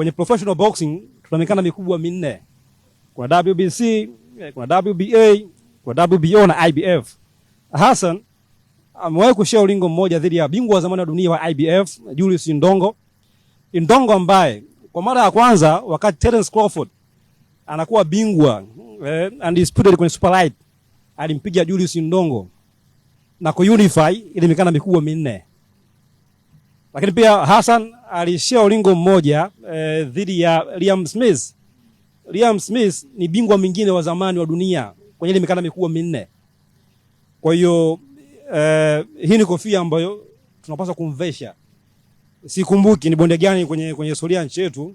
Kwenye professional boxing tuna mikanda mikubwa minne. Kuna WBC, kuna WBA, kuna WBO na IBF. Hassan amewahi kushare ulingo mmoja dhidi ya bingwa wa zamani wa dunia wa IBF, Julius Indongo. Indongo ambaye kwa mara ya kwanza wakati Terence Crawford anakuwa bingwa undisputed kwenye super light, alimpiga Julius Indongo na kuunify ile mikanda mikubwa minne. Lakini pia Hassan alishare ulingo mmoja dhidi ya Liam Smith. Liam Smith ni bingwa mwingine wa zamani wa dunia kwenye ile mikanda mikubwa minne. Kwa hiyo hii ni kofia ambayo tunapaswa kumvesha. Sikumbuki ni bondia gani kwenye historia ya nchi yetu,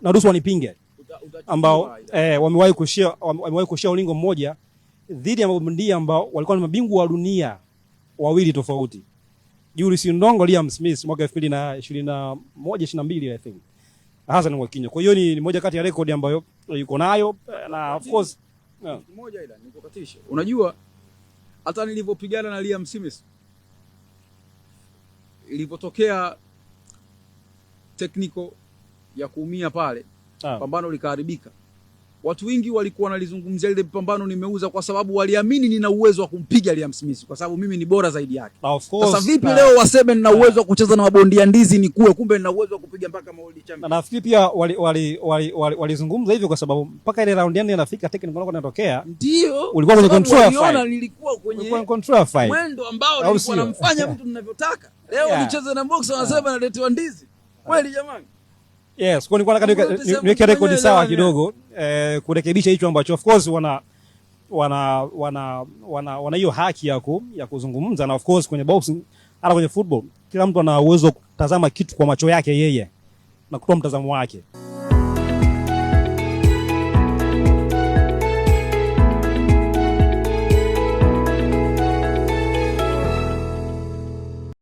naruhusu wanipinge, ambao wamewahi kushare ulingo mmoja dhidi ya mabondia ambao walikuwa ni mabingwa wa dunia wawili tofauti. Julius Indongo, Liam Smith, mwaka 2021, 22, I think. Hassan Mwakinyo. Kwa hiyo ni moja kati ya rekodi ambayo yuko nayo na of course, yeah. Moja, ila nikukatishe. Unajua hata nilivyopigana na Liam Smith, ilivyotokea technical ya kuumia pale, pambano likaharibika. Watu wengi walikuwa wanalizungumzia lile pambano nimeuza, kwa sababu waliamini nina uwezo wa kumpiga Liam Smith kwa sababu mimi ni bora zaidi yake. Of course. Sasa vipi leo waseme nina uwezo wa kucheza na mabondia ndizi nikuwe, kumbe nina uwezo wa kupiga mpaka world Na champion? nafikiri pia walizungumza hivyo kwa sababu mpaka ile round ya nne inafika, technical inatokea. Ndio. Ulikuwa kwenye Sababu control ya waliona fight. Nilikuwa kwenye Ulikuwa in control ya fight. Mwendo ambao Au nilikuwa sio? namfanya mtu ninavyotaka. Leo nicheze na boxer, wanasema naletewa ndizi. Kweli jamani? Yes, kwa nilikuwa nataka Wote sema niweke rekodi mwenyewe sawa jamani. kidogo, kurekebisha hicho ambacho of course wana hiyo haki ya kuzungumza, na of course kwenye boxing, hata kwenye football, kila mtu ana uwezo wa kutazama kitu kwa macho yake yeye na kutoa mtazamo wake.